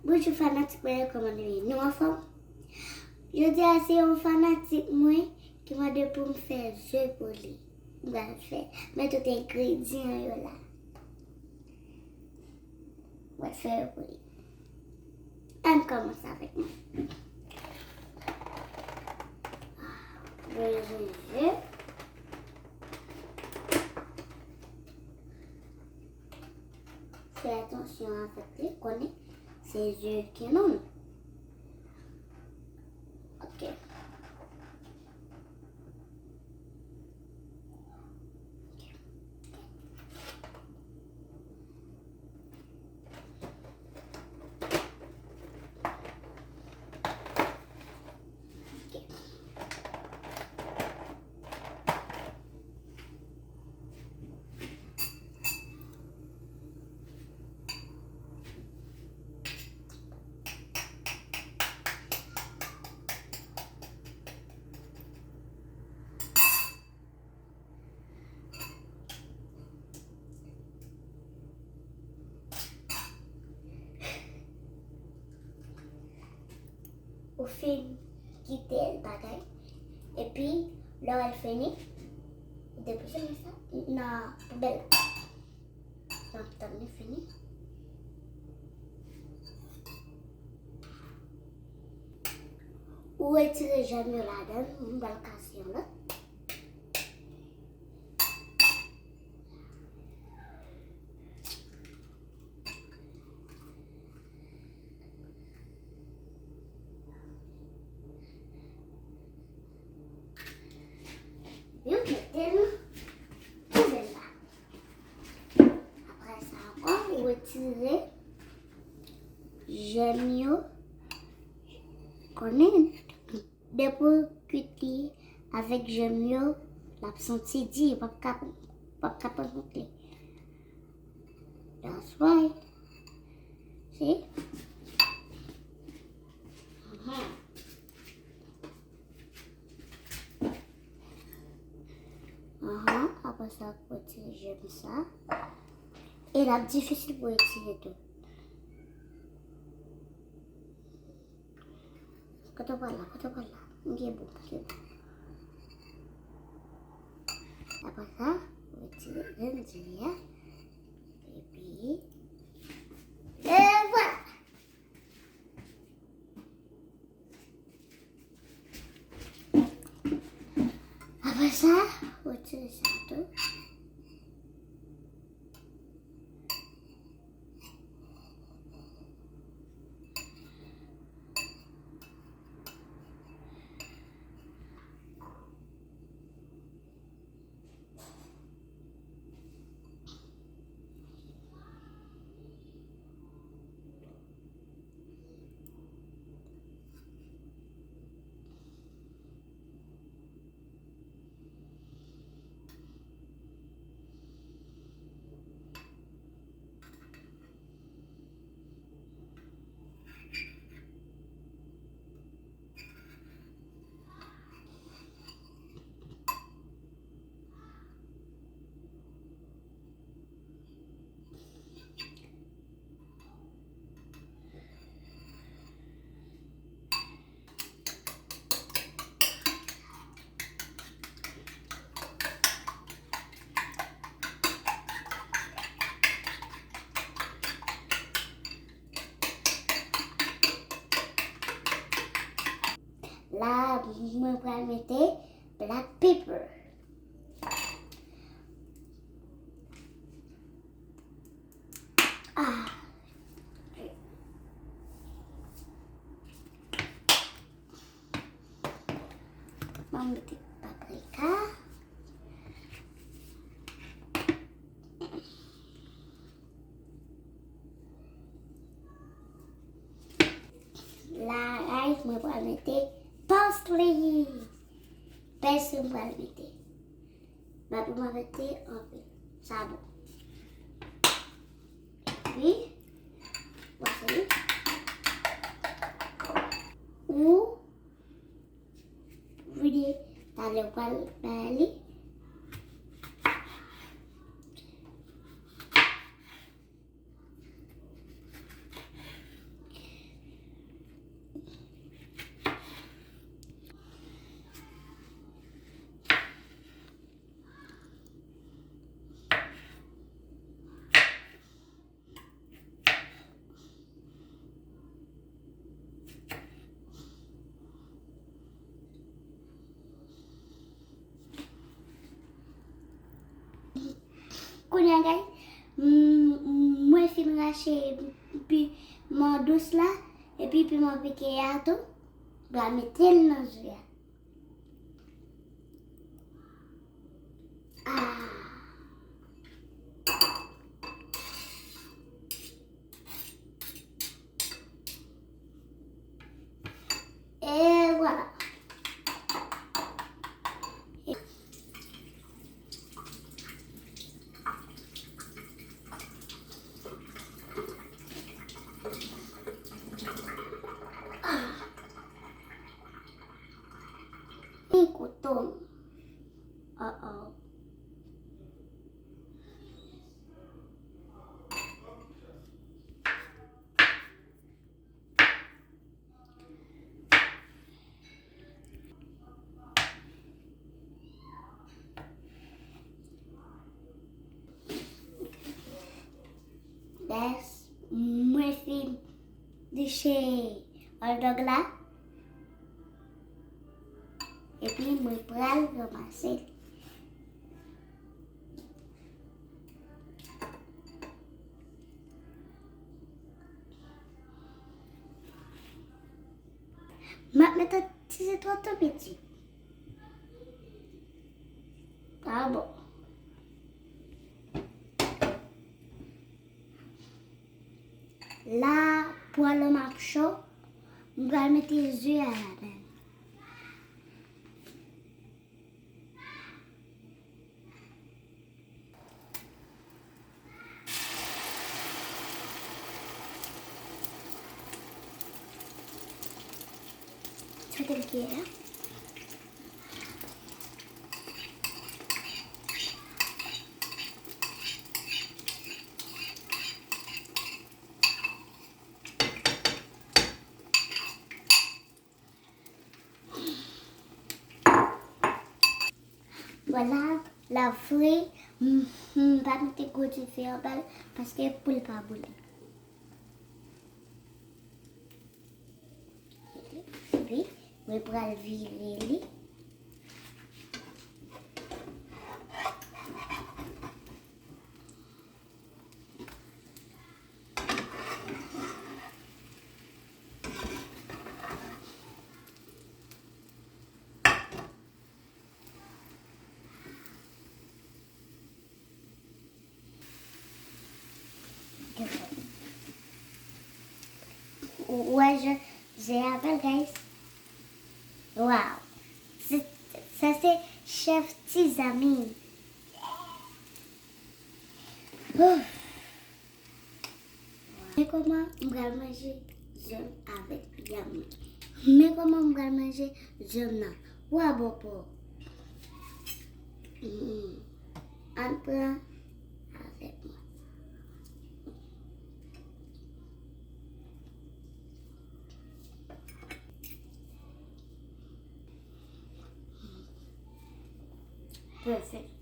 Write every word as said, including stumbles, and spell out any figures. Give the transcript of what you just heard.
Bonjou fanatik mwen yo, kòman nou ye? Nou anfòm? Jodi a se yon fanatik mwen ki mande pou m fè ze pou li. M pral fè, men tout engredyan yo la. M pral fè yo pou li. Ann kòmanse avèk mwen. Bezwen ze. Fè atansyon avèk li, konnen se ze ki nonm. Ok. Ou fin kite bagay. Epi, lè w al fini, ou depoze men sa nan poubèl la. Donk, tann li fini. Ou retire jèm yo ladan l, m pral kase yon lòt. Yo mete l nan poubèl la. Apre sa ankò, ou retire jèm yo. Konnen, depi w kwit li avèk jèm yo, l ap santi di, w p ap ka, w p ap ka pran kont li. That's right. See? Mhm. Aha, apre sa, retire jèm sa. E l ap difisil pou retire tou. Kote w pral la, kote w pral la. M gen bon, m gen bon. Apre sa, retire jèm di a. Epi, e vwala! Apre sa, retire sa tou. La, mwen pral mete black pepper. Ah. Mwen mete paprika. La, guys, mwen pral mete parsley. Pèsi mwen pral mete. Ba pou mwen mete anpil. Sa bon. Epi, wase li. Ou vide talè w pral bay li. Piman dous la, epi piman pike a tou, m pral mete l nan ze a. Ah. E vwala. Li kouto m. Oh, oh. Lè mwen fin diche hotdog la, epi mwen pral ranmase l. M ap met yon ti sitwon tou piti. Ah bon. La, pwal lan ap cho, m pral mete ze a ladan l. Sa te l gen an. Vwala, l ap fri. M, m pa mete gwo dife anba l, paske pou l pa boule. Epi, mwen pral vire li. Ou wè jan ze a bèl, guys? Wow! Se, sa se chèf ti zanmi. Ouf! Men kòman m pral manje ze m avèk yanm nan. Men kòman m pral manje ze m nan. Wa bòpò. Mm. Ann pran avèk mwen. Perfect.